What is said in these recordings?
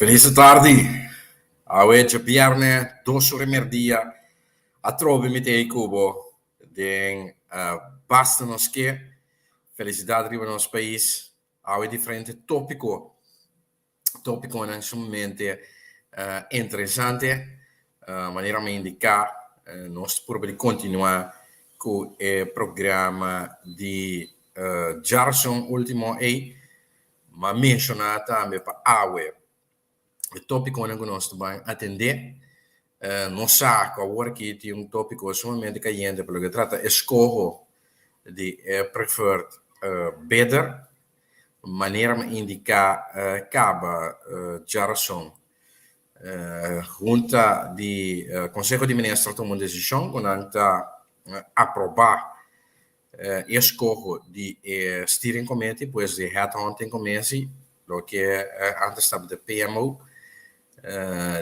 Felis tardi. Awe djabièrnè 2 or di mèrdia atrobe mi ta ei ku bo den Basta Nos Ke. Felisidat riba nos pais. Awe diferente tópiko, tópikonan sumamente interesante. Manera mi a indiká, nos ta purba di kontinuá ku e programa di djarason último ei. M'a menshoná tambe pa awe e tópikonan ku nos ta ban atendé. Nos sa ku awor aki tin un tópiko sumamente kayente pa loke ta trata eskoho di e preferred bidder. Manera m'a indiká kaba djarason, Hunta di Konseho di Minister a tuma un desishon ku nan ta aprobá E eskoho di e steering committee, pues di headhunting commissie, loke antes tabata PMO,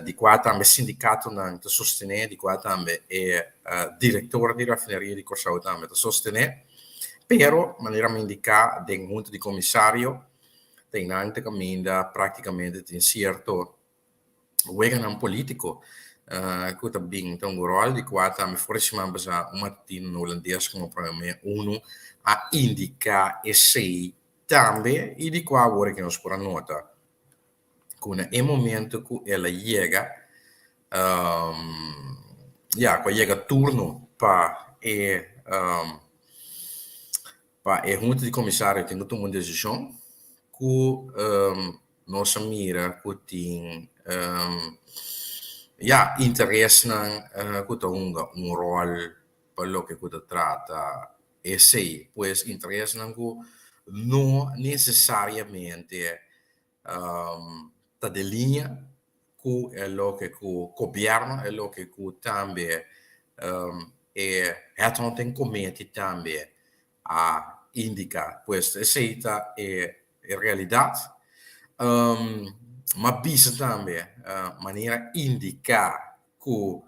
di kua tambe sindikatonan ta sostené, di kua tambe e direktor di Rafineria di Kòrsou tambe ta sostené. Pero, manera mi indiká den hunta di komisario, ta einan ta kaminda práktikamente tin sierto weganan polítiko ku ta bin ta un ròl di kua tambe for di siman pasá un matutino hulandes komo prome unu a indiká esei tambe i di kua awor ke nos por a nota ku na e momento ku el a yega ya ku a yega turno pa e pa e hunta di komisario tin ku tuma un desishon ku nos a mira ku tin ya interesnan ku ta hunga un ròl pa loke ku ta trata esei. Pues interesnan ku no nesesariamente ta den liña ku e loke ku gobièrnu, e loke ku tambe e headhunting committee tambe a indica. Pues esey ta e realidad. M'a bisa tambe manera indica cu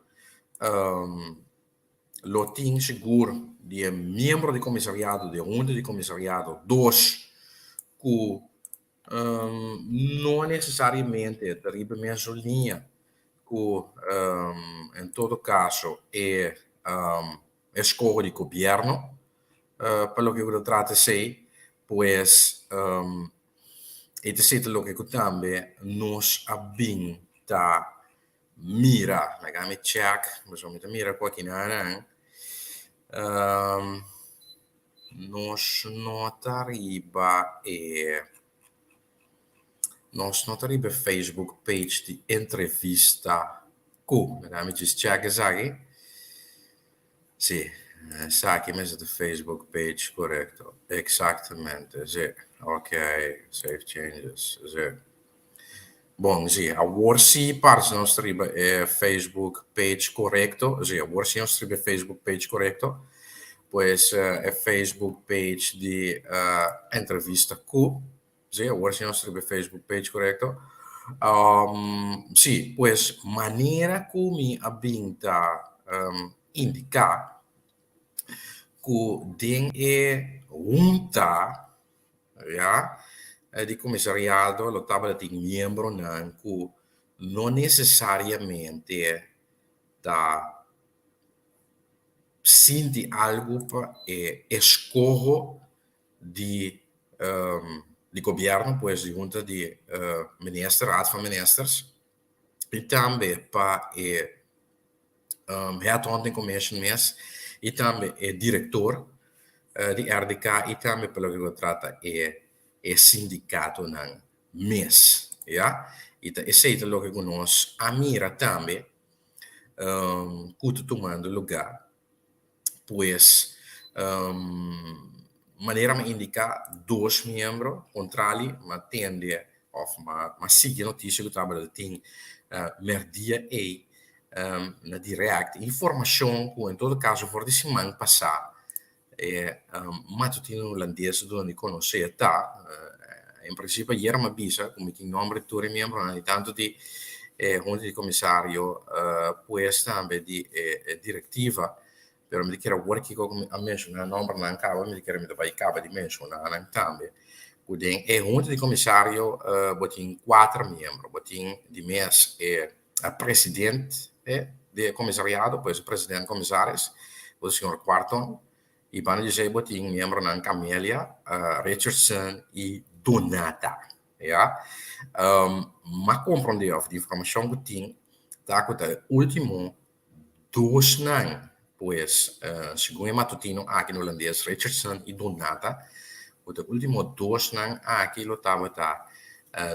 lo tin sigur di e miembro di comisariado, di e hunta di comisariado, dos cu no necesariamente ta riba e mesun liña cu en todo caso e eskoho di gobièrnu pa loke ku ta trata esei, pues e ta esei ta loke ku tambe nos a bin ta mira. Laga mi chèk, pasobra mi ta mira ku akinanan nos no ta riba e nos no ta riba e Facebook page di entrevista ku. Laga mi djis chèk esaki. Sí, esaki mester ta Facebook page korekto. Eksaktamente, sí. Ok, save changes, sí. Bon, sí, awor sí parse nos ta riba e Facebook page korekto. Sí, awor sí nos ta riba e Facebook page korekto. Pues e Facebook page di entrevista ku. Sí, awor sí nos ta riba e Facebook page korekto. Sí, pues manera ku mi a bin ta indiká ku den e hunta ya di komisariado lo tabata tin miembronan ku no nesesariamente ta sinti algu pa e eskoho di di gobièrnu, pues di hunta di minister, raad van ministers, i tambe pa e Headhunting Commission mes i tambe e direktor di RDK i tambe pa loke ku ta trata e e sindikatonan mes, ya. I ta esei ta loke ku nos a mira tambe ku ta tumando lugá. Pues, manera mi a indiká dos miembro kontrali mi a tende òf mi a sigui e notisia ku tabata tin mèrdia ei na dirèkt informashon ku en todo kaso for di siman pasá e matutino hulandes a duna di konosé ta en prinsipio ayer mi a bisa ku mi tin nòmber di tur e miembronan di tantu di e hunta di komisario pues tambe di e direktiva pero mi ta kere awor kiko ku mi a menshoná nòmbernan kaba mi ta kere mi ta bai kaba di menshoná nan tambe. Ku den e hunta di komisario bo tin kuater miembro. Bo tin di mes e president di e komisariado, pues e president komisaris, ku ta señor Cuarton. I banda di esei bo tin miembronan Camelia, Richardson i Donata. Ya. M'a komprondé òf di informashon ku tin ta ku ta e último Dosnan, pues, segun e matutino aki na hulandes, Richardson i Donata, ku ta e último dosnan aki lo tabata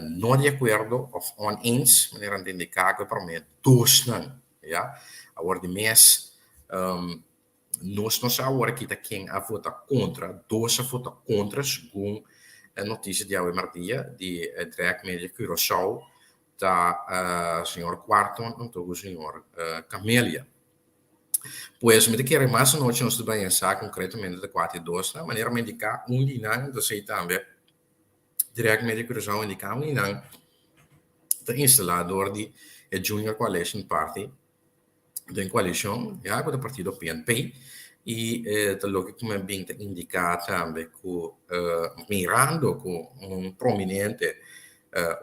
no di akuerdo òf oneens, manera nan ta indiká ku e promé dosnan, ya. Awor di mes nos no sa awor aki ta ken a vota kontra, dos a vota kontra segun e notisia di awe mardia di Drag Media Curaçao ta señor Cuarton anto cu señor Camelia. Pues mi ta kere mas anochi nos ta bay ensa concretamente ta cuatro y dos nan, manera mi indica un di nan ta esey tambe Direct Media Curaçao indica un di nan ta instala door di e Junior Coalition Party den koalishon ya ku ta partido PNP i ta loke ku mi a bin ta indiká tambe ku mirando ku un prominente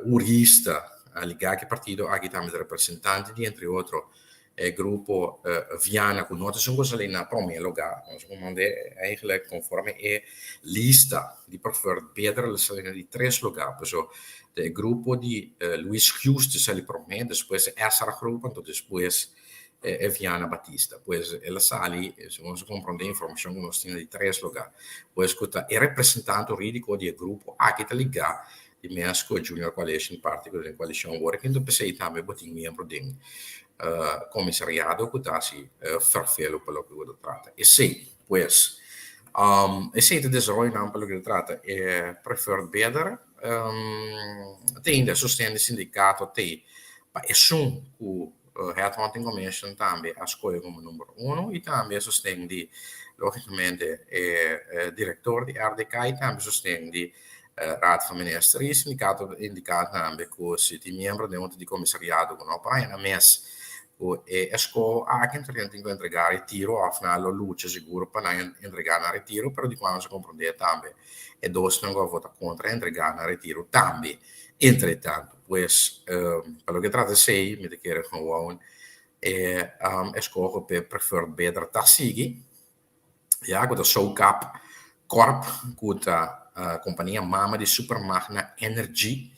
hurista ligá ku e partido aki tambe ta representante di entre otro e grupo Viana ku no ta esun ku a sali na promé lugá nos a manda eigenlijk konforme e lista di preferred bidder el a sali na di tres lugá pasobra Ta e grupo di Luis Hughes ta sali promé, despues e Ezra groep, anto despues e Viana Batista. Pues el a sali, segun nos a komprondé informashon ku nos tin di tres lugá. Pues ku ta e representante hurídiko di e grupo aki ta ligá di mes ku e Junior Coalition Party ku ta den koalishon awor. Kinto p'esei tambe bo tin miembro den komisariado ku ta hasi fervelo pa loke ku ta trata esei. Pues esei ta desaroyonan pa loke ta trata e preferred bidder. Tin e sosten di sindikato te pa esun ku Headhunting Commission tambe a skohe komo number uno i tambe e sosten di logikamente e direktor di RDK i tambe sosten di Raad van Minister i sindikato ta indiká tambe ku si tin miembro den hunta di komisariado ku no por haña nan mes ku e eskoho aki entonces nan tin ku entregá retiro òf nan lo lucha sigur pa nan entregá nan retiro pero di kual nos a komprondé tambe E dosnan ku a vota kontra a entregá nan retiro tambe. Entretantu, pues, pa loke trata esei, mi ta kere gewoon e eskoho p'e preferred bidder ta sigui, ya ku ta Socap Corp ku ta kompania mama di Super Magna Energy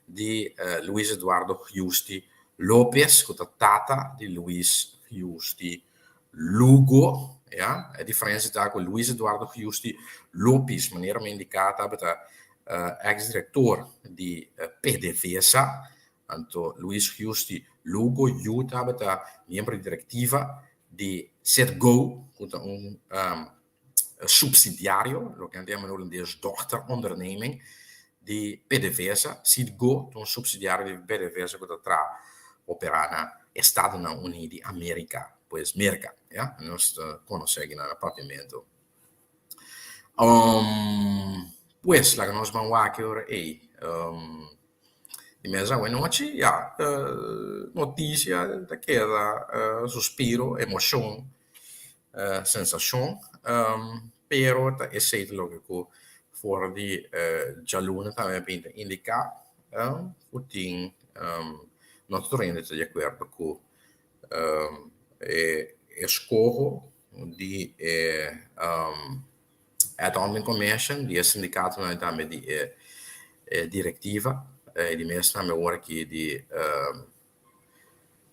di Luis Eduardo Giusti Lopez ku ta tata di Luis Giusti Lugo, ya, e diferensia ta ku Luis Eduardo Giusti Lopis, manera mi a indiká tabata eks direktor di PDVSA, anto Luis Giusti Lugo yu tabata miembro di direktiva di Citgo, ku ta un supsidiario, loke nan ta yama na hulandes dochteronderneming, di PDVSA. Citgo ta un supsidiario di PDVSA ku ta traha operá na Estadonan Uní di Amerika, pues Merka, ya, nos ta konosé aki na Papiamentu. Pues laga nos ban wak e ora ei. Di mes awenochi, ya, notisia ta keda suspiro, emoshon. Sensashon, pero ta esei ta loke ku for di djaluna tambe a bin ta indiká ku tin no ta tur hende ta di akuerdo ku e eskoho di e Headhunting Commission, di e sindikatonan i tambe di e direktiva i di mes tambe ora aki di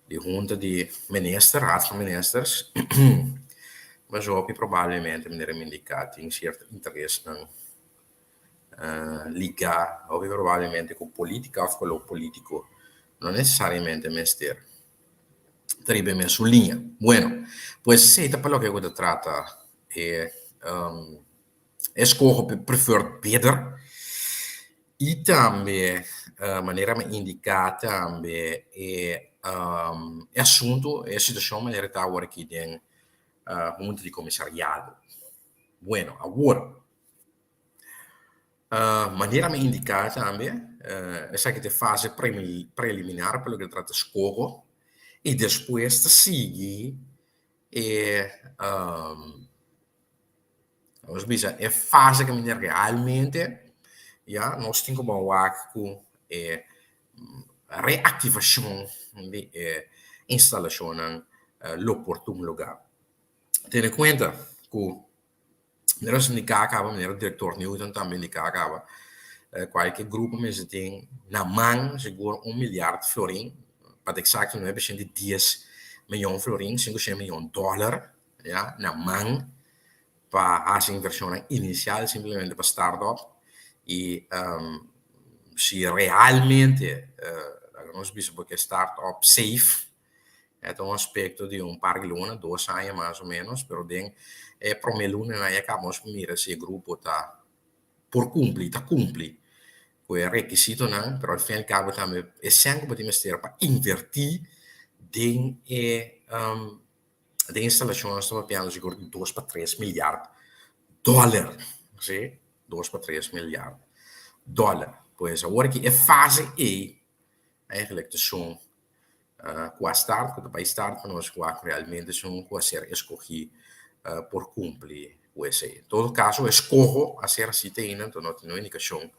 Di hunta di minister, Raad van Ministers, mas hopi probablemente manera mi indica tin cierto interesnan liga hopi probablemente cu politica of color politico, no necesariamente mester ta riba e mesun liña. Bueno, pues esey ta pa loke cu ta trata e escoho p'e preferred bidder. I tambe, manera mi a indiká tambe e e asuntu, e situashon manera ta awor aki den hunta di komisariado. Bueno, awor, manera mi a indiká tambe, esaki ta e fase preliminar pa loke ta trata skoho i despues ta sigui e Nos bisa e fase kaminda realmente. Ya nos tin ku ban wak ku e reaktivashon di e instalashonnan lo por tuma lugá. Tene kuenta ku manera nos indiká kaba, manera direktor Newton tambe indiká kaba, kualke grupo mester tin na man sigur un milyard florin, pa ta eksakto nuebe shenti dies miyon florin, sinku shen miyon dòler, ya, na man pa hasi invershonnan inisial simplemente pa start up i si realmente laga nos bisa bo ke start up safe e ta un aspekto di un par di luna, dos aña mas o menos, pero den e prome lunanan ya kaba nos por mira si e grupo ta por kumpli, ta kumpli ku e rekisitonan, pero al fin y al cabo tambe e sèn ku bo tin mester pa invertí den e Den instalashon nos ta papiando sigur di dos pa tres milyard dòler, si, dos pa tres milyard dòler. Pues awor aki e fase ei eigenlijk ta esun ku a start, ku ta bai start pa nos wak realmente esun ku a ser eskogi por kumpli ku esei. En todo kaso eskoho a ser hasi te ainda, enton no tin no indikashon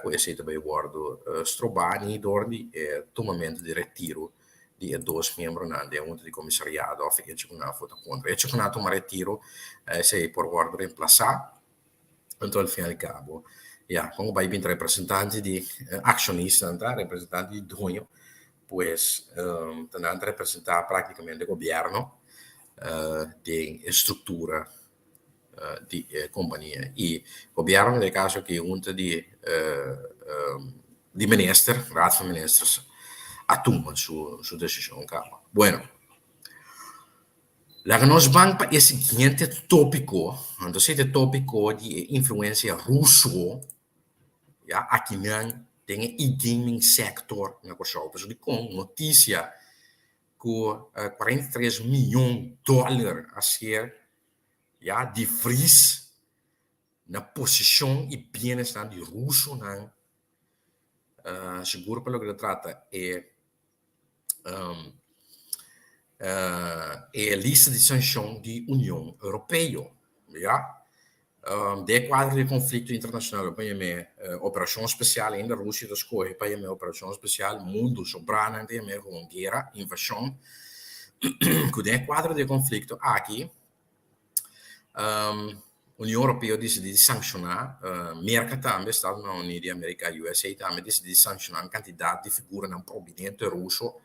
ku esei ta bai wòrdu strobá ni dor di e tumamentu di retiro di e dos miembronan den hunta di komisariado òf e echo ku nan a vota kontra. E echo ku nan a tuma retiro esei por wòrdu remplasá. Anto al fin al kabo ya kon ku bai bin ta representante di akshonistanan ta, representante di duño, pues ta nan ta representá práktikamente gobièrnu den e struktura di e kompania. I gobièrnu den e kaso aki hunta di di minister, Raad van Ministers, a tuma su su desishon kaba. Bueno, laga nos ban pa e siguiente tópiko, anto esei ta e tópiko di e influensia ruso ya akinan den e e-gaming sector na Kòrsou. Pasobra dikon notisia ku 43 miyon dòler a ser ya di vries na posishon i bienesnan di rusonan, sigur pa loke ta trata e e lista di sanshon di Union Europeo, ya. Den e kuadro di e konflikto internashonal pa yam'é operashon spesial ainda Rusia ta skohe pa yam'é operashon spesial, mundu sobrá nan ta yam'é komo guera, invashon, ku den e kuadro di e konflikto aki Union Europeo disidí di sankshoná Merka tambe, Estadonan Uní di Amerika, USA, tambe disidí di sankshoná un kantidat di figuranan prominente ruso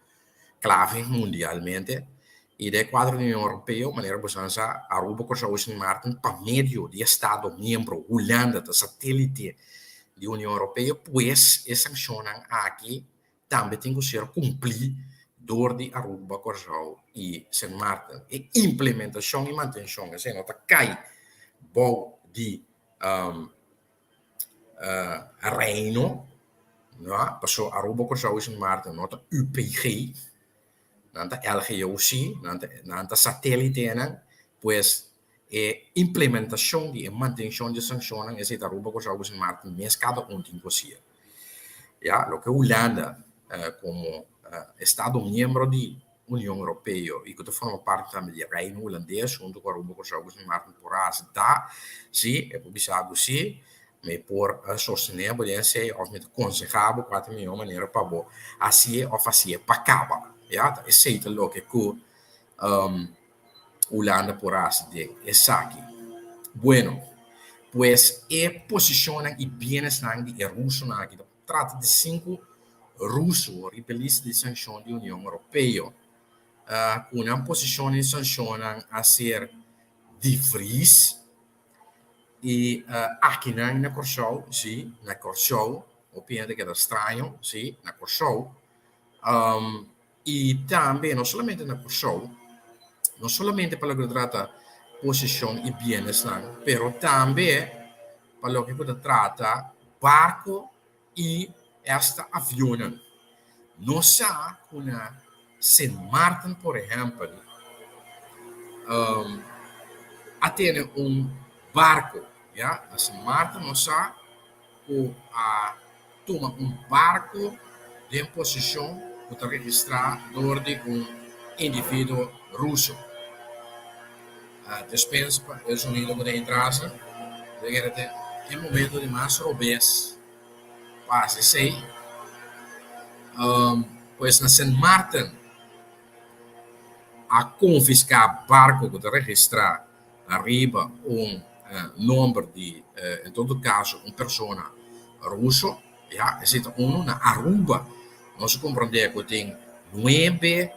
klave mundialmente. I den e kuadro di Union Europeo, manera bo san sa, Aruba, Kòrsou i Sint Maarten pa medio di estado miembro Hulanda ta satélite di Union Europeo, pues e sankshonnan aki tambe tin ku ser kumplí dor di Aruba, Kòrsou i Sint Maarten. E implementashon i mantenshon esei no ta kai bou di Reino, no, pasobra Aruba, Kòrsou i Sint Maarten no ta UPG, nan ta LGOC, nan ta nan ta satélitenan, pues e implementashon di e mantenshon di e sankshonnan esei ta Aruba, Kòrsou ku Sint Maarten mes kada un tin ku hasié. Ya, loke Hulanda komo estado miembro di Union Europeo i ku ta forma parti tambe di Reino Hulandes huntu ku Aruba, Kòrsou ku Sint Maarten por hasi ta, si, e por bisa bo si, Mi por sostené bo den esei òf mi ta konsehá bo kua ta e mihó manera pa bo hasié òf hasié pa kaba. Ya, ta esei ta loke ku Hulanda por hasi den esaki. Bueno, pues e posishonnan i bienesnan di e rusonan aki ta trata di sinku ruso riba e lista di sanshon di Union Europeo ku nan posishon i sanshonnan a ser divries. I akinan na Kòrsou, sí, na Kòrsou, hopi hende keda straño, sí, na Kòrsou. I tambe no solamente na Kòrsou, no solamente pa loke ta trata posishon i bienesnan, pero tambe pa loke ku ta trata barko i esta avionnan. Nos sa ku na Sint Maarten por ehèmpel a tene un barko, ya, na Sint Maarten nos sa ku a tuma un barko den posishon ku ta registrá dor di un individuo ruso. Despens pa e zonido ku ta entra. e momento di mas robes pa hasi esei. Pues na Sint Maarten a konfiská barko ku ta registrá ariba un nomber di en todo kaso un persona ruso. Ya, esei ta unu. Na Aruba nos a komprondé ku tin nuebe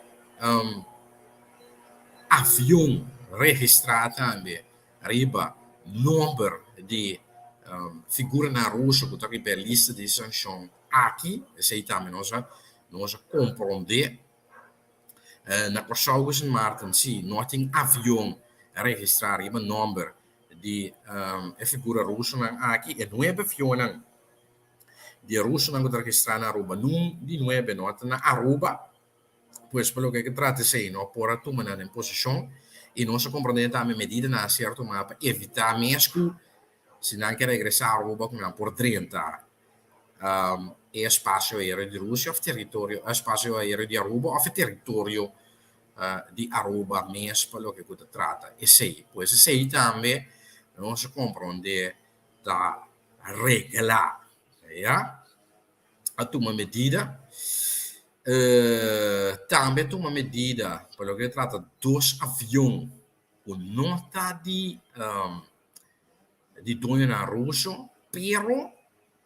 avion registrá tambe riba nomber di figuranan ruso ku ta riba e lista di sanshon aki. Esei tambe nos a nos a komprondé. Na Kòrsou ku Sint Maarten si no tin avion registrá riba nomber di e figura rusonan aki. E nuebe avionnan di e rusonan ku ta registrá na Aruba, nun di nuebe no ta na Aruba. Pues pa loke ke trata esei no por a tuma nan den posishon i nos a komprondé tambe medidanan a ser tumá pa evitá mes ku si nan ke regresá Aruba ku nan por drenta e espasio aereo di Rusia òf teritorio espasio aereo di Aruba òf e teritorio di Aruba mes pa loke ku ta trata esei. Pues esei tambe nos a komprondé ta reglá ya. A tuma medida. Tambe a tuma medida pa loke ta trata dos avion ku no ta di di doñonan ruso, pero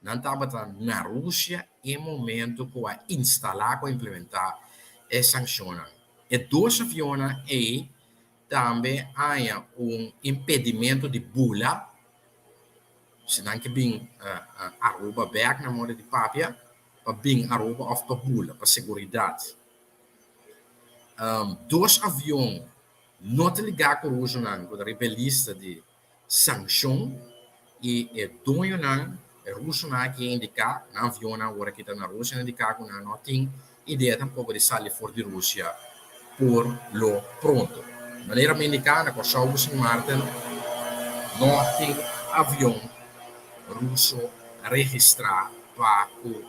nan tabata na Rusia e momento ku a instalá, ku a implementá e sankshonnan. E dos avionnan ei tambe haña un impedimento di bula si nan ke bin Aruba bèk na moda di papia, pa bin Aruba òf pa bula pa seguridat. Dos avion no ta ligá ku rusonan ku ta riba e lista di sankshon i e doñonan, e rusonan aki a indiká, nan avionnan awor aki ta na Rusia, nan a indiká ku nan no tin idea tampoko di sali for di Rusia por lo pronto. Manera mi indiká, na Kòrsou ku Sint Maarten no tin avion ruso registrá pa ku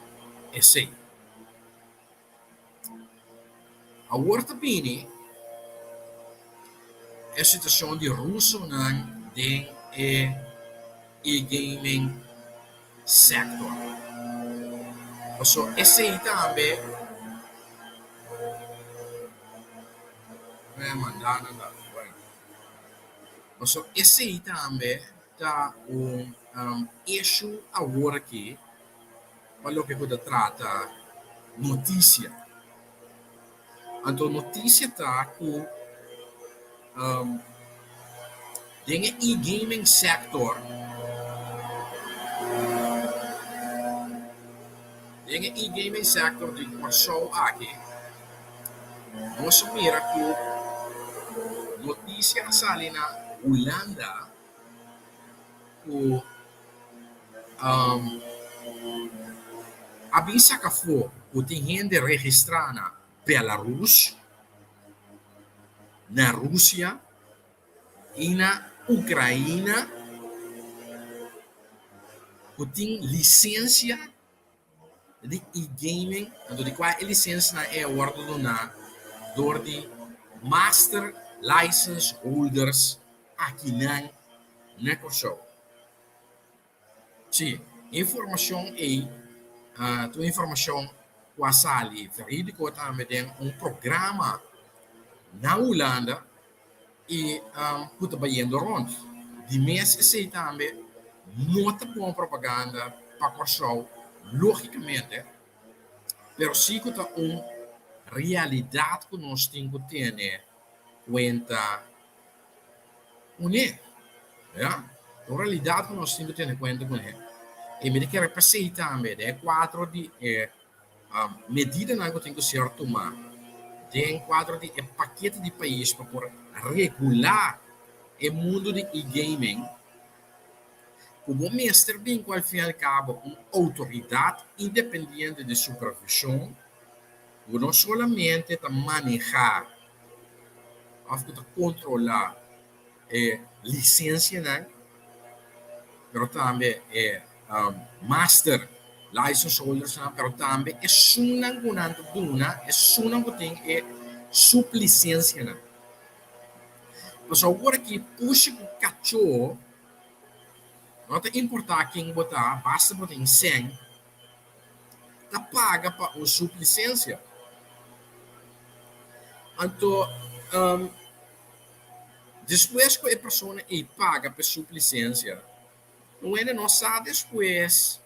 esei. Awor ta bini e situashon di rusonan den e e-gaming sector. Paso esei tambe Paso esei tambe ta un issue awor aki pa loke ku ta trata notisia. Anto notisia ta ku den e e-gaming sector, den e e-gaming sector di Kòrsou aki, nos a mira ku notisia a sali na Hulanda ku a bin saka afó ku tin hende registrá na Belarus, na Rusia i na Ukraina ku tin lisensia di e-gaming, anto di kua e lisensianan ei a wòrdu duná dor di master license holders akinan na Kòrsou. Sí, e informashon ei ta un informashon ku a sali verídiko tambe den un programa na Hulanda i ku ta bayendo rònt. Di mes esei tambe no ta bon propaganda pa Kòrsou, lógikamente, pero sí ku ta un realidat ku nos tin ku tene kuenta. Kuné. Ya. Ta un realidat ku nos tin ku tene kuenta kuné. I mi ta kere p'esei tambe den e kuadro di e medidanan ku tin ku ser tumá den kuadro di e pakete di pais pa por regulá e mundu di e-gaming, ku bo mester bin ku al fin al kabo un outoridat independiente di supervishon ku no solamente ta manehá òf ku ta kontrolá e lisensianan, pero tambe e master license holdersnan, pero tambe esunnan ku nan ta duna, esunnan ku tin e suplisensianan. Pasobra awor aki pushi ku kachó. No ta importá ken bo ta, basta bo tin sèn, ta paga pa un sublisensia. Anto, despues ku e persona ei paga pa e sublisensia, un hende no sa despues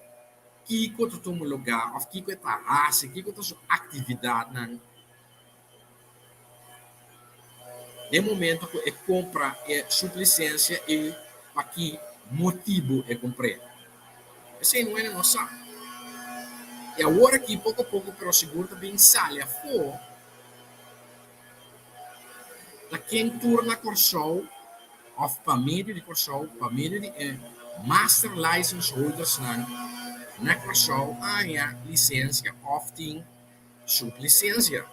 kiko ta tuma lugá òf kiko e ta hasi, kiko ta su aktividatnan. Den momento ku e kompra e sublisensia ei pa ki motibu e kumpr'é? Esei no hende no sa. I awor aki poko poko pero sigur ta bin sali afó ta ken tur na Kòrsou òf pa medio di Kòrsou, pa medio di e master license holdersnan na Kòrsou haña lisensia òf tin Suplisensia.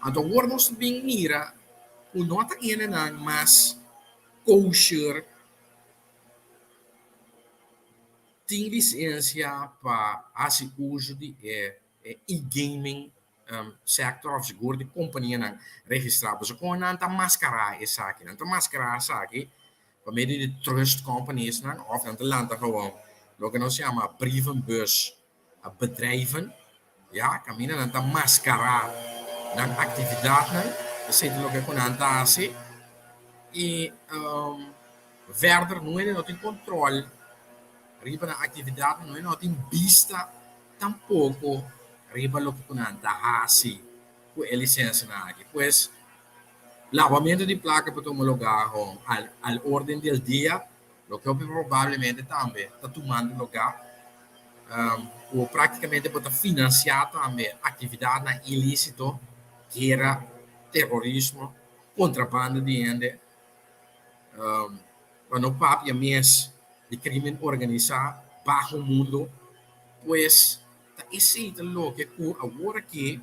Anto awor nos ta bin mira ku no ta hendenan mas kosher tin lisensia pa hasi uso di e e-gaming sector of sigur di kompanianan registrá. Pasobra kon nan ta maskará esaki? Nan ta maskará esaki pa medio di trust companiesnan of nan ta lanta gewoon loke nos yama brievenbus bedrijven, ya, kaminda nan ta maskará nan aktividatnan, esei ta loke ku nan ta hasi i verder no hende no tin kontrol riba nan aktividatnan, no hende no tin bista tampoko riba loke ku nan ta hasi ku e lisensianan aki. Pues Labamentu di plaka por tuma lugá hon al al orden del dia, loke hopi probablemente tambe ta tumando lugá, ku práktikamente bo ta finansiá tambe aktividatnan ilísito, guera, terorismo, kontrabanda di hende, pa no papia mes di krimen organisá baho mundo. Pues ta esei ta loke ku awor aki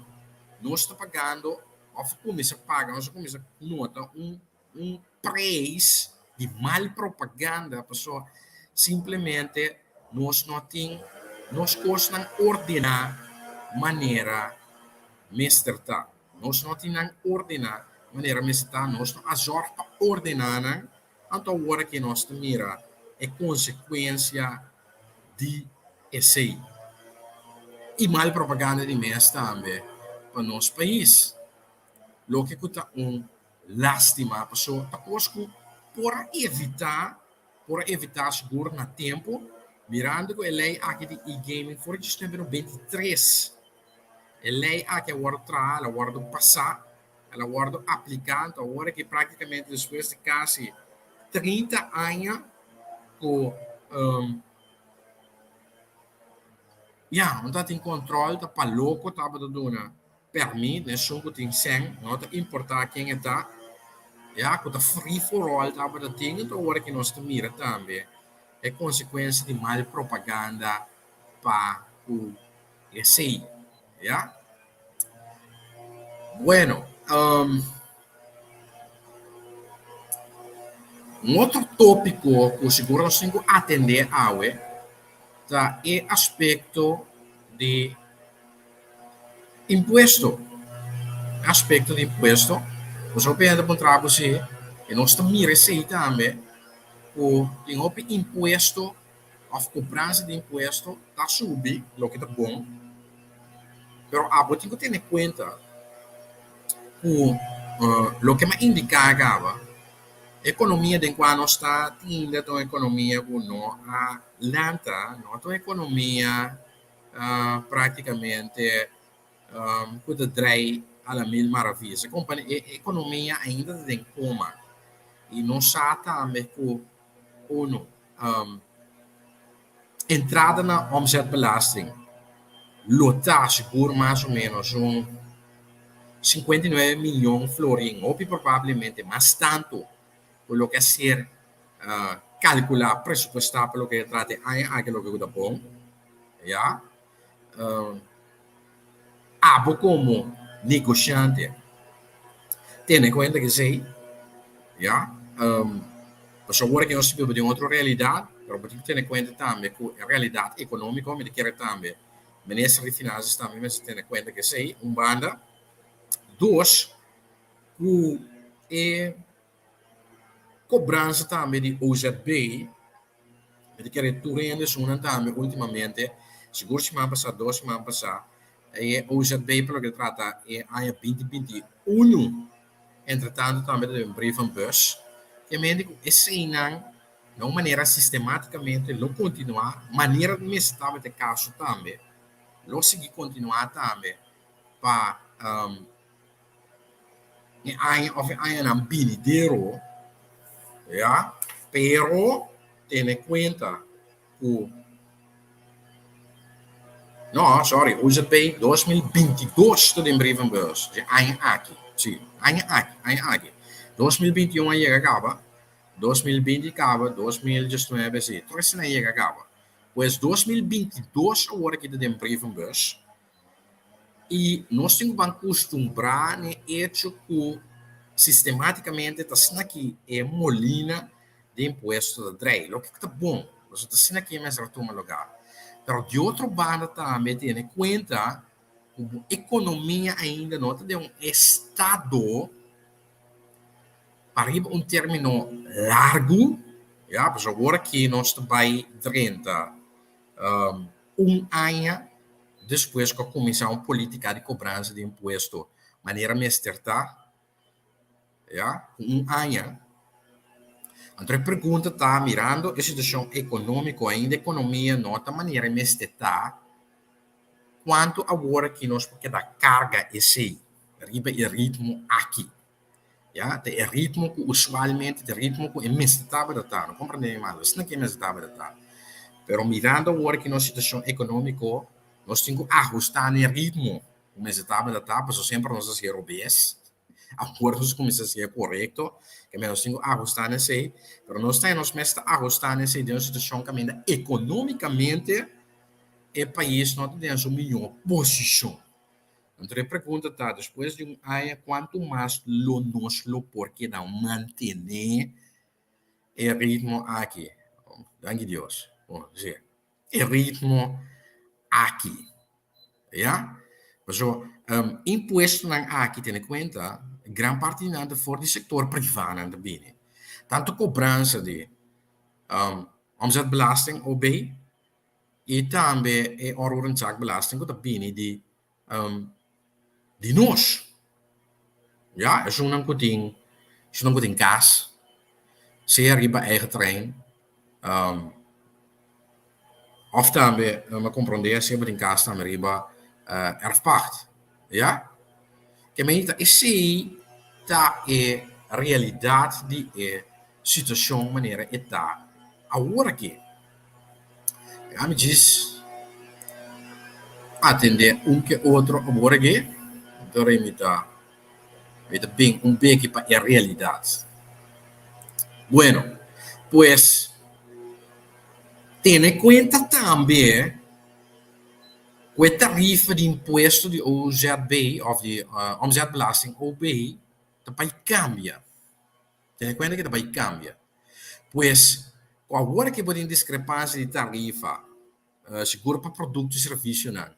nos ta pagando. Of kuminsá paga, nos a kuminsá nota un un preis di mal propaganda pasobra simplemente nos no tin nos kosnan ordená manera mester ta. Nos no tin nan ordená manera mester ta, nos no a zòrg pa ordená nan, anto awor aki nos ta mira e konsekuensia di esei. I mal propaganda di mes tambe pa nos pais. Loke ku ta un lastima paso ta kos ku por a evita, por a evita sigur na tempu, mirando ku e lei aki di e-gaming for di djis numero 23 e lei aki a wòrdu traha, el a wòrdu pasá, el a wòrdu apliká, anto awor aki práktikamente despues di kasi 30 aña ku ya no ta tin control ta pa loco tabata duna permit na esun ku tin sèn no ta importa ken e ta ya ku ta free for all tabata tin enton ora ki nos ta mira tambe e consecuencia di mal propaganda pa ku esei ya bueno. Un otro tópiko ku sigur nos tin ku atendé awe ta e aspekto di impuesto. E aspekto di impuesto, nos hopi hende ta puntra bo si i nos ta mira esei tambe ku tin hopi impuesto òf kobransa di impuesto ta subi, loke ta bon, pero abo tin ku tene kuenta ku loke mi a indiká kaba, ekonomia den kua nos ta tinda ta un ekonomia ku no a lanta, no ta un ekonomia práktikamente ku ta drei a la mil maravilla. E ekonomia ainda ta den koma i nos sa tambe ku Uno, entrada na omzetbelasting lo ta sigur mas o menos un 59 miyon florin, hopi probablemente mas tantu ku loke a ser kalkulá, presupuestá pa loke ta trata e aña aki, loke ku ta bon, ya. Abo komo negoshante tene kuenta ku esei, ya. Pasobra awor aki nos ta biba den otro realidat, pero bo tin ku tene kuenta tambe ku e realidat ekonómiko, mi ta kere tambe minister di finansas tambe mester tene kuenta ku esei, un banda. Dos, ku e. kobransa tambe di OZB, mi ta kere tur hende esunnan tambe ultimamente, sigur siman pasá, dos siman pasá, e OZB pa loke ta trata e aña binti binti unu, entretanto tambe ta den brievenbus, ke mende ku eseinan na un manera sistemátikamente lo kontinuá, manera mester tabata e kaso tambe, lo sigui kontinuá tambe pa e aña of e añanan binidero, ya, pero tene kuenta ku, no, sorry, UZP 2022 ta den brievenbus, e aña aki, si, aña aki, aña aki, 2021 a yega kaba, 2020 kaba, 2019 si, tur esnan a yega kaba. Pues 2022 awor aki ta den brievenbus. I nos tin ku ban kustumbrá n'e echo ku sistemátikamente ta asina ki e molina di impuesto ta drei, loke ku ta bon, pasobra ta asina ki e mester a tuma lugá. Pero di otro banda tambe tene kuenta ku bo ekonomia ainda no ta den un estado pa riba un término largu, ya, pasobra awor aki nos ta bai drenta Un aña despues ku a kuminsá un polítika di kobransa di impuesto manera mester ta, ya, ku un aña. Anto e pregunta ta, mirando e situashon ekonómiko, ainda ekonomia no ta manera e mester ta, kuantu awor aki nos por keda karga esei riba e ritmo aki? Ya, ta e ritmo ku usualmente, ta e ritmo ku e mester tabata ta. No komprende mi mal, esnan ku e mester tabata ta. Pero mirando awor ki nos situashon ekonómiko, nos tin ku ahustá na e ritmo ku mester tabata ta, pasobra semper nos a hasié robes. Awor nos kuminsá hasié korekto, ke nos tin ku ahustá na esei. Pero nos ta nos mes ta ahustá na esei den un situashon kaminda ekonómikamente e pais no ta den su mihó posishon. Anto e pregunta ta, despues di un aña kuantu mas lo nos lo por keda mantené e ritmo aki? Danki Dios. Bon, si, e ritmo aki. Ya? Paso, impuestonan aki, tene kuenta, gran parti di nan ta for di sektor privá nan ta bini. Tantu kobransa di omzetbelasting, OB, I tambe e onroerendzaakbelasting ku ta bini di di nos. Ya, esunnan ku tin esunnan ku tin kas, sea riba eigen terrein òf tambe mi a komprondé sea bo tin kas tambe riba erfpacht. Ya, ke mei ta esei ta e realidat di e situashon manera e ta awor aki. Ami djis atendé un ke otro awor aki, dor mi ta mi ta bin un beki pa e realidat. Bueno, pues tene kuenta tambe ku e tarifa di impuesto di OZB òf di Omzetbelasting, OB, ta bai kambia. Tene kuenta ke ta bai kambia. Pues, ku awor ke bo tin diskrepansia di tarifa, sigur pa produkto i servisionan,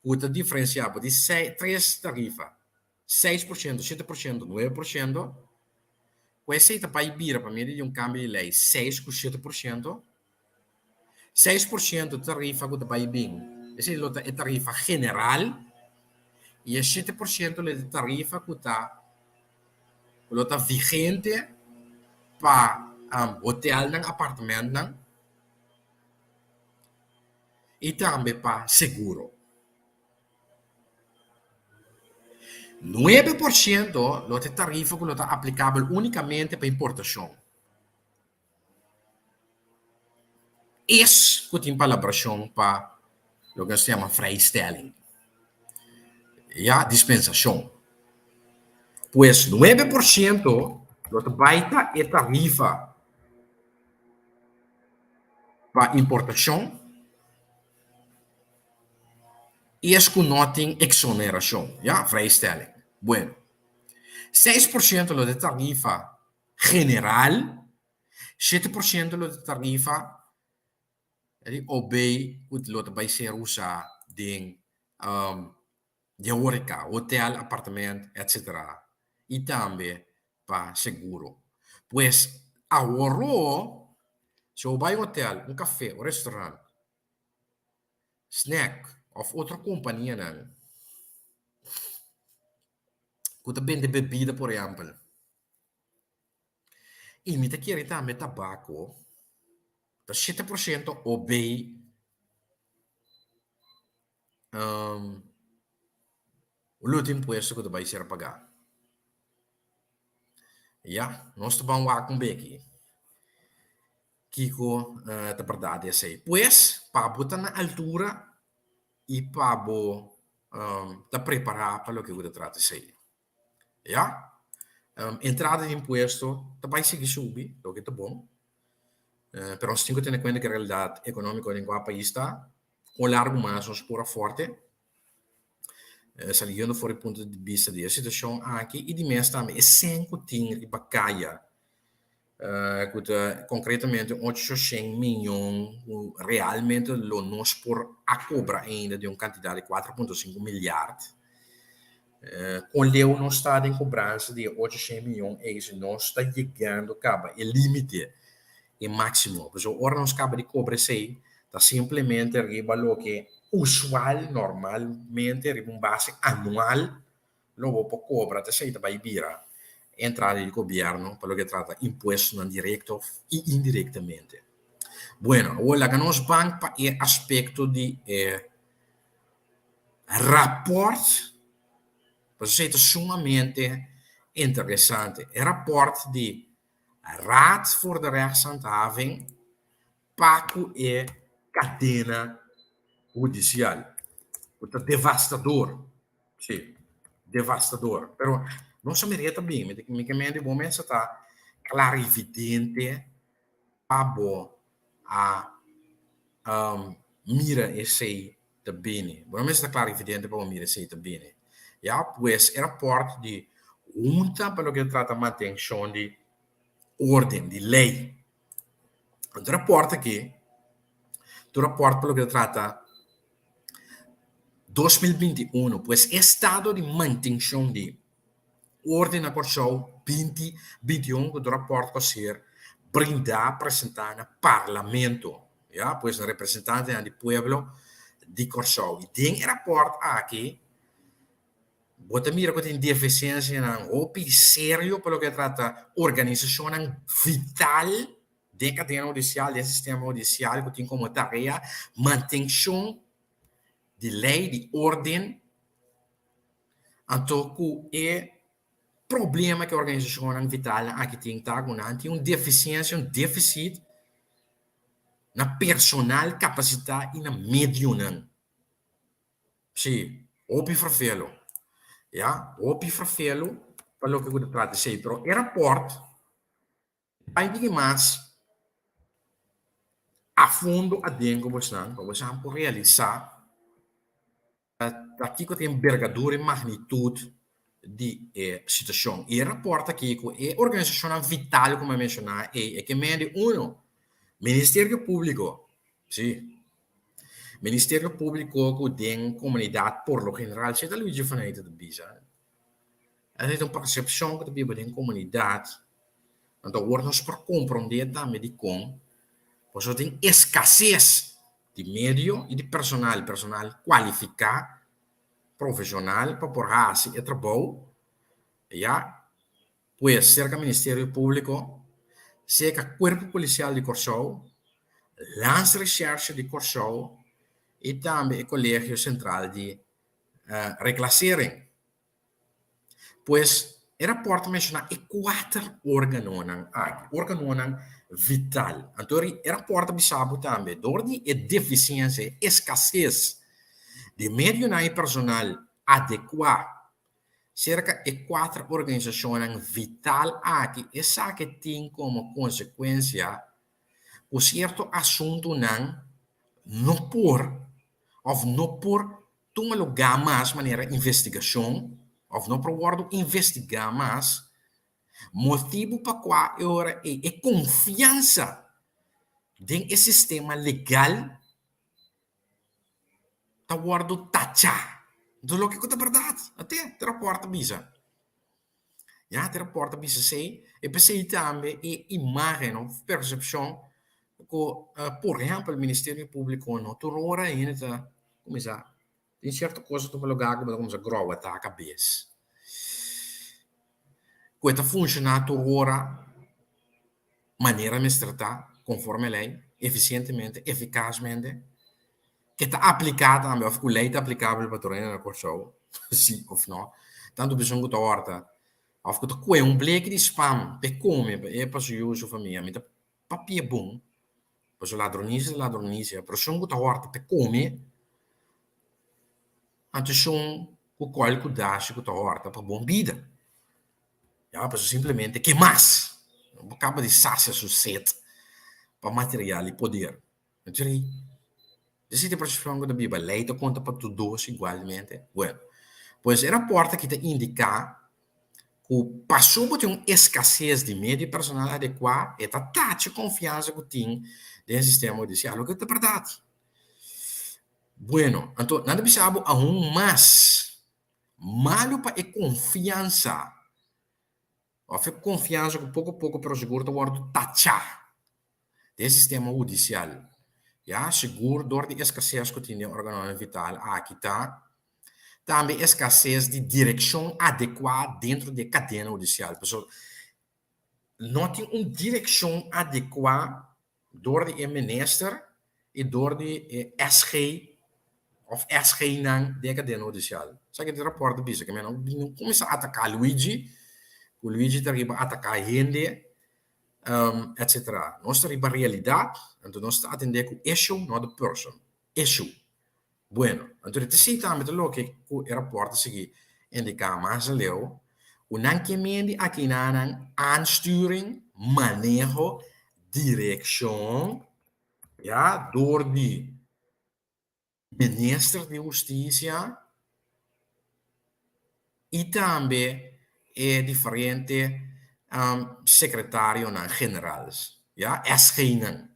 ku ta diferensiá bo di tres tarifa, 6%, 7%, 9%, ku esei ta bai bira pa medio di un kambio di lei 6 ku 7%. 6% tarifa ku ta bai bin, esei lo ta e tarifa general, i e 7% lo ta e tarifa ku ta ku lo ta vigente pa hotelnan, apartamentnan i tambe pa seguro. 9% lo ta e tarifa ku lo ta aplikabel únikamente pa importashon. Es ku tin palabrashon pa loke nos ta yama vrijstelling, ya, dispensashon. Pues 9% lo ta bai ta e tarifa pa importashon i es ku no tin eksonerashon, ya, vrijstelling. Bueno, 6% lo ta e tarifa general, 7% lo ta tarifa di OB ku lo ta bai ser usá den den horeca, hotel, apartement, etcetera, i tambe pa seguro. Pues. Aworó, si bo bai un hotel, un café, un restaurant, snack of otro companianan cu ta bende bebida por ehempel, y mi ta kere tambe tabaco, ta 7% obey lo tin impuesto cu ta bay ser paga. Ya, nos ta ban wak un beki kico ta berdad di esey. Pues, pa bo ta na altura y pa bo ta prepara pa loke cu ta trata esey. Ya, entrada di impuesto ta bay sigui subi, loke ta bon, pero nos tin cu tene cuenta cu e realidad economico den cua pais ta. Con largo mas nos por a forte, saliendo for di punto di bista di e situacion aki y di mes tambe e cen cu tin riba caya, cu ta concretamente 800 miyon cu realmente lo nos por a cobra ainda di un cantidad di 4.5 milyard. Con leu nos ta den cobransa di e 800 miyon ey si nos ta yegando caba e limite e máximo. Pasobra ora nos caba di cobra esey, ta simplemente riba loke usual, normalmente, riba un base anual lo bo por cobra, ta esey ta bay bira entrada di gobierno pa loke trata impuestonan directo y indirectamente. Bueno, awor laga nos ban pa e aspecto di e rapport, pasobra esey ta sumamente interesante. E rapport di Raad voor de Rechtshandhaving pa ku e kadena hudisial ku ta devastador, si, devastador. Pero nos a mira ta bin, mi ke mende bo mester ta klarividente pa bo a mira esei ta bini. Bo no mester ta klarividente pa bo mira esei ta bini. Ya, pues e raport di Hunta pa loke ta trata mantenshon di orden, di lei. Anto e raport aki ta un raport pa loke ta trata 2021, pues e estado di mantenshon di orden na Kòrsou 2021 ku ta un raport ku a ser brindá, presentá na Parlamento. Ya, pues na representantenan di pueblo di Kòrsou. I den e rapòrt aki bo ta mira ku tin defisiensianan hopi serio pa loke ta trata organisashonnan vital den kadena hudisial, den sistema hudisial ku tin komo tarea mantenshon di lei, di orden, anto ku e problema ku e organisashonnan vitalnan aki tin ta ku nan tin un defisiensia, un defisit na personal kapasitá i na medionan. Sí, hopi fervelo. Ya, hopi fervelo pa loke ku ta trata esei. Pero e rapòrt bai diki mas a fondo aden ku bosnan, pa bosnan por realisá Ta kiko ta e enbergadura, e magnitud di e situacion. Y e rapport aki cu e organisacionnan vital cu mi a menciona ey, e ke mende uno, Ministerio Publico, si, Ministerio Publico cu den comunidad por lo general, si ta Luigi van Heijden ta bisa, esey ta un percepcion cu ta biba den comunidad, anto awor nos por comprende tambe dicon, pasobra tin escasez di medio i di personal, personal kualifiká, profeshonal pa por hasi e trabou, ya. Pues serka Ministerio Públiko, serka Kuerpo Polisial di Kòrsou, Landsrecherche di Kòrsou i tambe e Kolegio Sentral di Reklasering. Pues, e rapòrt ta menshoná e kuater órganonan aki, órganonan vital. Anto e rapòrt ta bisa bo tambe, dor di e defisiensia, e eskases di medionan i personal adekuá serka e kuater organisashonnan vital aki, esaki tin komo konsekuensia ku sierto asuntunan no por òf no por Tuma lugá mas manera investigashon òf no por wòrdu investigá mas, motibu pa kua e ora ei e konfiansa den e sistema legal ta wòrdu tachá. Enton loke ku ta bèrdat, ate e rapòrt ta bisa. Ya te rapòrt ta bisa esei, e p'esei tambe e imágen òf persepshon ku por ehèmpel Ministerio Públiko no tur ora hende ta kuminsá tin sierto kos ta tuma lugá ku bo ta kuminsá gròwatá kabes. Ku e ta funshoná tur ora manera mester ta konforme lei, efisientemente, efikasmente, ke ta apliká tambe òf ku lei ta aplikabel pa tur hende na Kòrsou, si òf nò. Tantu persona ku ta hòrta òf ku ta kue un bleki di spam p'e kome pa e pa su yu su famia, mi ta papia bon, pasobra ladronisia ta ladronisia, pero esun ku ta hòrta p'e kome, anto esun ku kòl ku dashi ku ta hòrta pa bon bida. Ya, pasobra simplemente ke mas? Bo kaba di sasia su set pa material i poder. Anto esei ta e persepshon ku ta biba. Lei ta konta pa tur dos igualmente. Bueno, pues e rapòrt aki ta indiká ku pasobra bo tin un eskases di medio personal adekuá, e ta tacha konfiansa ku tin den e sistema hudisial, loke ta bèrdat. Bueno, anto nan ta bisa bo aun mas malu pa e konfiansa òf e konfiansa ku poko poko pero sigur ta wòrdu tachá den sistema hudisial. Ya, sigur dor di eskases ku tin den organonan vital aki ta tambe eskases di direkshon adekuá dentro di e kadena hudisial. Pasobra no tin un direkshon adekuá dor di e minister i dor di e SG òf SG-nan den e kadena hudisial. Sa ke di rapòrt ta bisa? Ke men no kuminsá ataká Luigi, ku Luigi ta riba ataká hende, etcetera. Nos ta riba realidat, anto nos ta atendé ku issue, no the person. Issue. Bueno, anto di esei tambe ta loke ku e rapòrt ta sigui indiká mas aleu, ku nan ke mende akinanan aansturing, maneho, direkshon, ya, dor di Minister di Hustisia i tambe e diferente sekretarionan generals, ya, SG-nan.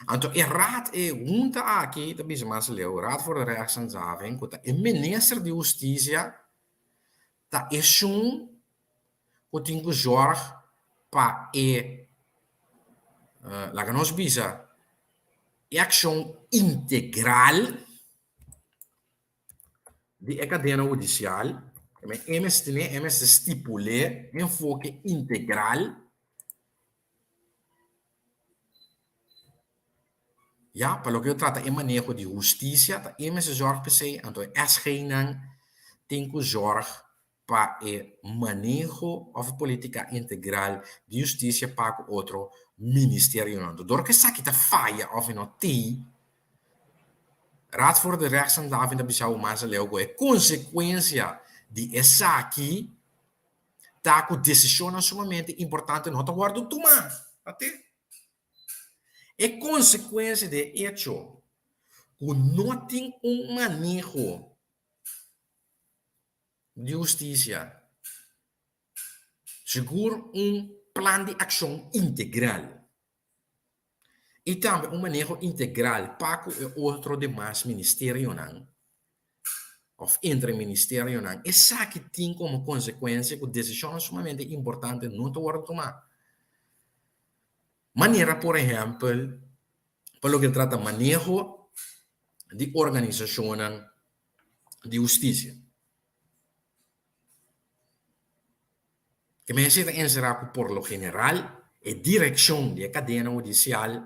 Anto e raad, e hunta aki ta bisa mas leu, Raad voor de Rechtshandhaving, ku ta e minister di hustisia ta esun ku tin ku zorg pa e, laga nos bisa, e akshon integral di e kadena hudisial, e mester tene, e mester stipul'é enfoke integral. Ya, pa loke ta trata e maneho di hustisia ta e mester zorg p'esei, anto e SG-nan tin ku zorg pa e maneho òf e politika integral di hustisia pa ku otro ministerionan. Anto dor ku esaki ta faya òf e no tin, Raad voor de Rechtshandhaving ta bisa bo mas aleu ku e konsekuensia di esaki ta ku desishonnan sumamente importante no ta wòrdu tumá. Ate. E konsekuensia di e echo ku no tin un maneho di hustisia, sigur un plan di akshon integral i tambe un maneho integral pa ku e otro demas ministerionan òf entre ministerionan, esaki tin komo konsekuensia ku desishonnan sumamente importante no ta wòrdu tumá. Manera por ehèmpel pa loke ta trata maneho di organisashonnan di hustisia. Ke mester ta enserá ku por lo general e direkshon di e kadena hudisial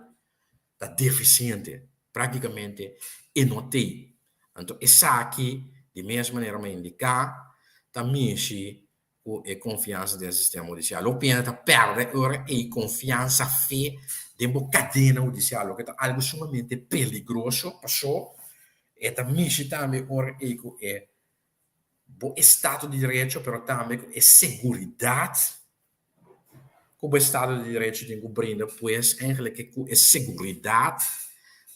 ta defisiente, práktikamente e no t'ei. Anto esaki di mes manera mi a indiká ta mishi ku e konfiansa den e sistema hudisial. Lo pena ta pèrdè ora ei konfiansa, fe den bo kadena hudisial, loke ta algu sumamente peligroso paso e ta mishi tambe ora ei ku e bo estado di derecho pero tambe ku e seguridat ku bo estado di derecho tin ku brinda, pues eigenlijk ku e seguridat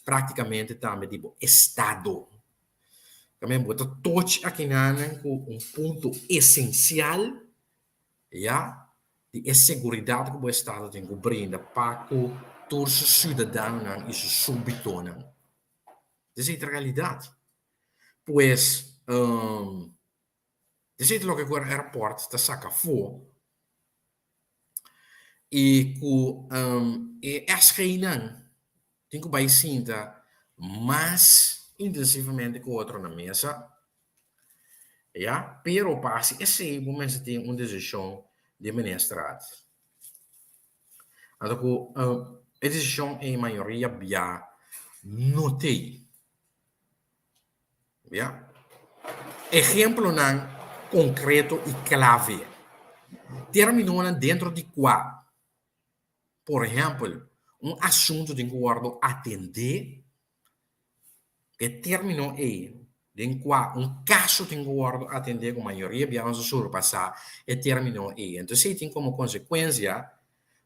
praktikamente tambe di bo estado. Tambe bo ta toch akinanan ku un punto esensial ya di e seguridat ku bo estado tin ku brinda pa ku tur su siudadanonan i su súbditonan. Esei ta realidat. Pues. Esei ta loke ku e rapòrt ta saka afó i ku e SG-nan tin ku bai sinta mas intensivamente ku otro na mesa, ya, pero pa hasi esei bo mester tin un desishon di ministerraad. Anto ku e desishon ei mayoria bia no t'ei. Ya. Ehemplonan konkreto i klave. Términonan dentro di kua, por ehèmpel, un asuntu tin ku wòrdu atendé, e término ei den kua un kaso tin ku wòrdu atendé ku mayoria bia nos a surpasá e término ei. Entonces esei tin komo konsekuensia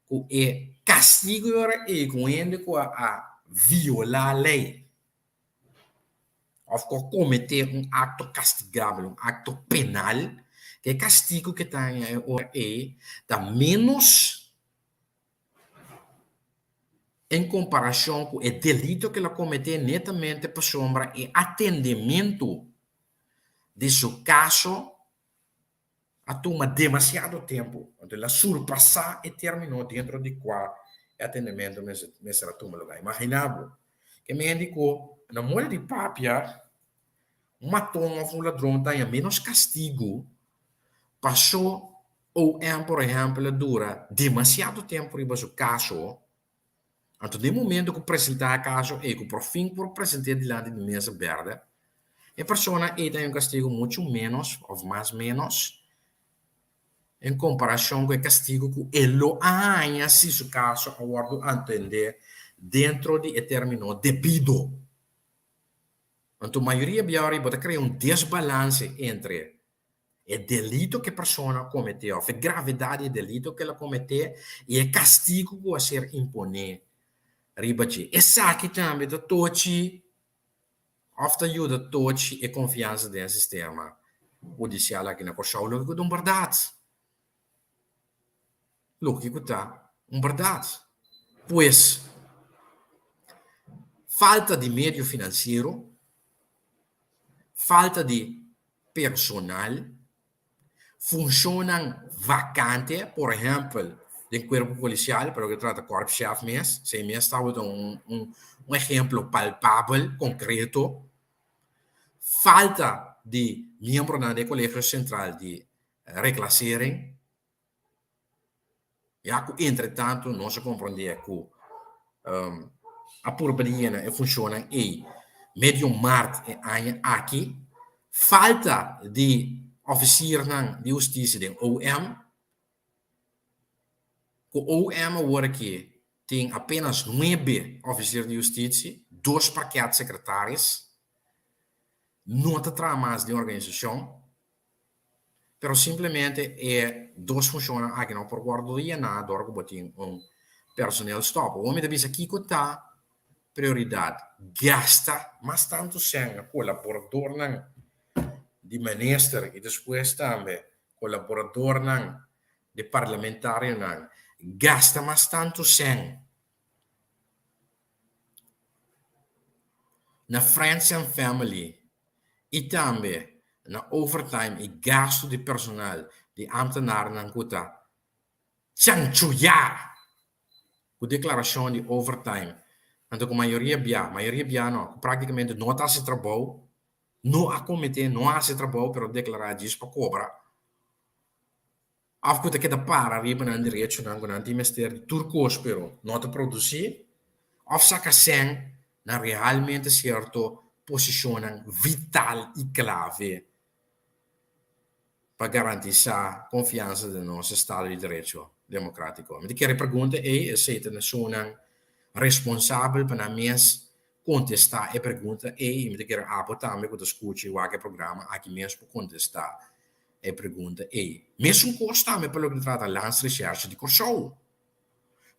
ku e kastigu e ora ei ku un hende ku a violá lei òf ku a kometé un akto kastigabel, un akto penal, e kastigu ke ta haña e ora ei ta ménos en komparashon ku e delito ke el a kometé netamente pasobra e atendementu di su kaso a tuma demasiado tempu, anto el a surpasá e término dentro di kua e atendementu mester a tuma lugá. Imaginá bo ke mende ku na moda di papia un maton òf un ladron ta haña ménos kastigu pasó OM por ehèmpel a dura demasiado tempu riba su kaso. Anto den momento ku presentá e kaso ei, ku por fin por present'é dilanti di mesa bèrdè, e persona ei ta haña un kastigu muchu ménos òf mas ménos en komparashon ku e kastigu ku e lo a haña si su kaso a wòrdu atendé dentro di e término debido. Anto mayoria bia ora ei bo ta krea un desbalanse entre E delito ku e persona a kometé òf e gravedat di e delito ku el a kometé i e kastigu ku a ser imponé riba dje. Esaki tambe ta tochi òf ta yuda tochi e konfiansa den e sistema hudisial aki na Kòrsou, loke ku ta un bèrdat. Loke ku ta un bèrdat. Pues, falta di medio finansiero, falta di personal, funshonnan vakante, por ehèmpel den kuerpo polisial, pa loke ta trata kòrpschef mes, esei mes tabata un un ehemplo palpabel, konkreto, falta di miembronan den Kolegio Sentral di Reklasering. Ya ku entretantu nos a komprondé ku a purba di yena e funshonnan ei medio mart e aña aki. Falta di òfisirnan di hustisia den OM, ku OM awor aki tin apenas nuebe òfisir di hustisia, dos parkèt sekretaris, no ta traha mas den organisashon. Pero simplemente e dos funcionnan aki no por wordo llena dor cu bo tin un personeel stop. Awor mi ta bisa kico ta prioridad? Gasta mas tanto cen na colaboradornan di minister y despues tambe colaboradornan di parlamentarionan. Gasta mas tanto cen na friends and family i tambe na overtime i gastu di personal di ámtenarnan ku ta chanchuyá ku deklarashon di overtime, anto ku mayoria bia, mayoria bia no, ku práktikamente no ta hasi trabou, no a kometé, no a hasi trabou pero deklará djis pa kobra. Òf ku ta keda para riba nan derechonan ku nan tin mester di tur kos pero no ta produsí, òf saka sèn na realmente sierto posishonnan vital i klave pa garantisá konfiansa den nos estado di derecho demokrátiko. Mi ta kere pregunta ei, esei ta esunnan responsabel pa nan mes kontestá e pregunta ei i mi ta kere abo tambe ku ta skucha i wak e programa aki mes por kontestá e pregunta ei. Mesun kos tambe pa loke ta trata Landsrecherche di Kòrsou,